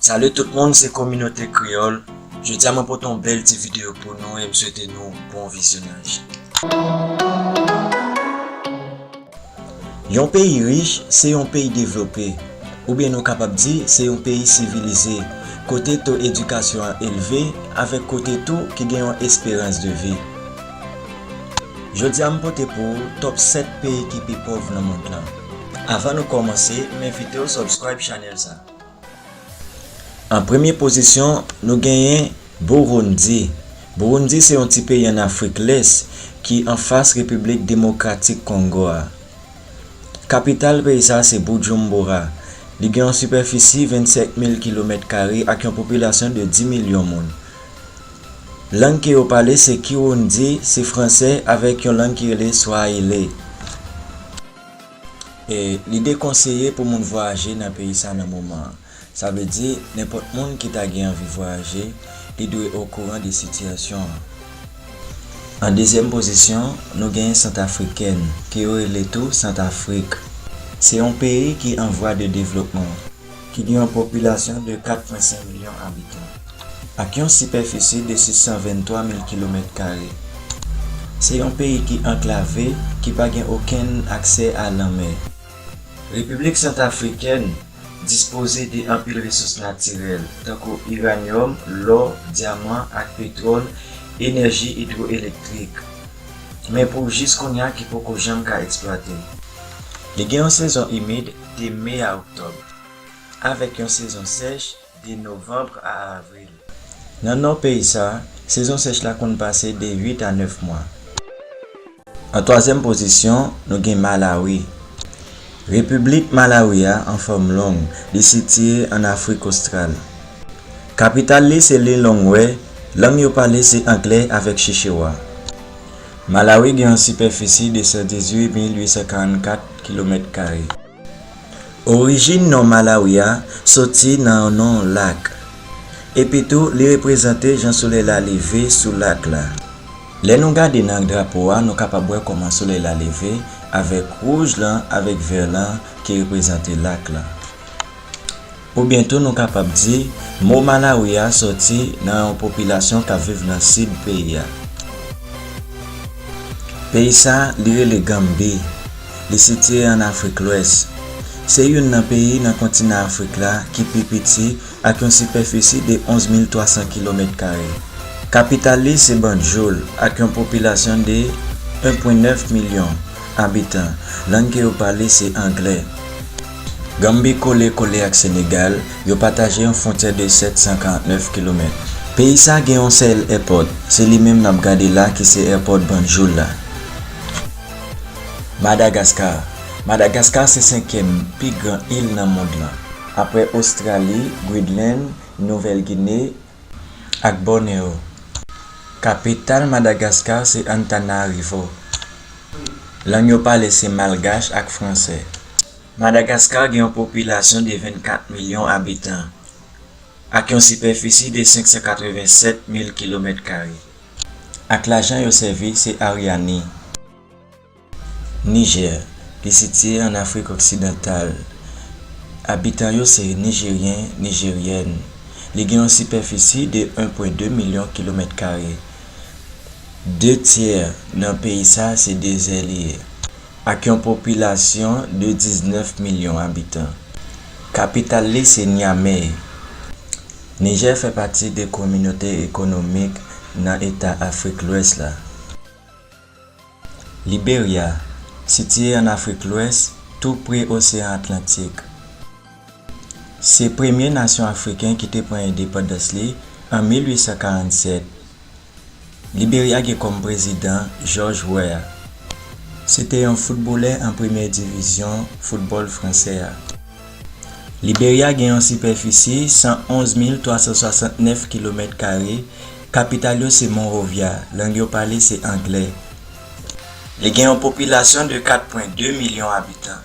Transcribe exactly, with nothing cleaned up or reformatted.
Salut tout moun, se Kominote Kreyòl. Jodi a mwen pote yon bèl ti videyo pou nou e m swete nou bon vizyonaj. Yon peyi rich se yon peyi devlope, oubyen nou kapab di se yon peyi sivilize, kote to edikasyon an elve, avèk kote tou ki gen yon esperans de vi. Jodi a m pote pou ou top sèt peyi ki pi pòv nan mond lan. Avan nou kòmanse, m envite w subscribe channel sa. An premye pozisyon, nou genyen Burundi. Burundi se yon ti peyi an Afrik Lès ki anfas Repiblik Demokratik Kongo a. Kapital peyi sa se Bujumbura. Li gen yon sipèfisi vennsenk mil kilomèt kare ak yon popilasyon de dis milyon moun. Lang ke yo pale se Kirundi, se fransè avèk yon lang ki rele Swahili. E li dekonseye pou moun vwayaje nan peyi sa nan moman an. Sa vle di, nenpòt moun ki ta gen anvi vwayaje, li dwe okouran de sitiyasyon an. An dezyèm pozisyon, nou genyen Santafrikèn, ke yo rele tou Santafrik. Se yon peyi ki an vwa de devlopman, ki gen yon popilasyon de kat pwen senk milyon abitan, ak yon sipèfisi de sis san venntwa mil kilomèt kare. Se yon peyi ki anklave, ki pa gen okenn aksè a lanmè. Repiblik Santafrikèn dispoze de anpil resous natirèl, tankou iranyòm, lò, dyaman ak petwòl, enèji idwoelektrik, men pou jis kounye a ki poko janm ka eksplwate. Li gen yon sezon imid de me a oktòb, avèk yon sezon sèch de novanm a avril. Nan nò peyi sa, sezon sèch la konn pase de uit a nèf mwa. An twazyèm pozisyon, nou gen Malawi. Repiblik Malawi a an fòm long, li sitiye an Afrik Ostral. Kapital li se Lilongwe, lang yo pale se anglè avèk chichewa. Malawi gen yon sipèfisi de san dizuit mil uit san karannkat kilomèt kare. Orijin non Malawi a soti nan yon non lak. Epitou, li reprezante jan solèy la leve sou lak la. Lè nou gade nan drapo a, nou kapab wè kòman solèy la leve, avèk wouj lan, avèk vè lan, ki reprezante lak la. Oubyen tou nou kapab di, mo Malawi a soti nan yon popilasyon k ap viv nan sid peyi a. Peyi sa, li rele Ganbi. Li sitiye an Afrik Lwès. Se youn nan peyi nan kontinan Afrik la ki pi piti ak yon sipèfisi de onz mil twa san kilomèt kare. Kapital li se Banjul ak yon popilasyon de en pwen nèf milyon abitan. Lang ke yo pale se anglè. Ganbi kole kole ak Senegal, yo pataje yon fwontyè de sèt san karant nèf kilomèt. Peyi sa gen yon sèl èpòt, se li menm n ap gade la ki se èpòt Banjul la. Madagaskar. Madagaskar se senkyèm pi gran il nan mond lan, apre Ostrali, Gridland, Nouvèl Gine, ak Bòneo. Kapital Madagaskar se Antananarivo. Lang yo pale se malgach ak fransè. Madagaskar gen yon popilasyon de vennkat milyon abitan, ak yon sipèfisi de senk san katreven sèt mil kilomèt kare. Ak lajan yo sèvi se Aryani. Nijè, ki sitiye an Afrik Oksidantal. Abitan yo se Nijeryen, Nijeryèn. Li gen yon sipèfisi de en pwen de milyon kilomèt kare. De tyè nan peyi sa se dezè li ye, ak yon popilasyon de diznèf milyon abitan. Kapital li se Nyamèy. Nijè fè pati de Kominote Ekonomik nan Eta Afrik Lwès la. Liberya, sitiye an Afrik Lwès, tou pre Oseyan Atlantik. Se premye nasyon afriken ki te pran endepandans li an mil uit san karanntsèt. Liberya gen kòm prezidan George Weah. Se te yon foutbolè an premyè divizyon foutbòl fransè a. Liberya gen yon sipèfisi san onz mil twa san swasantnèf kilomèt kare, kapital yo se Monrovya, lang yo pale se anglè. Li gen yon popilasyon de kat pwen de milyon abitan.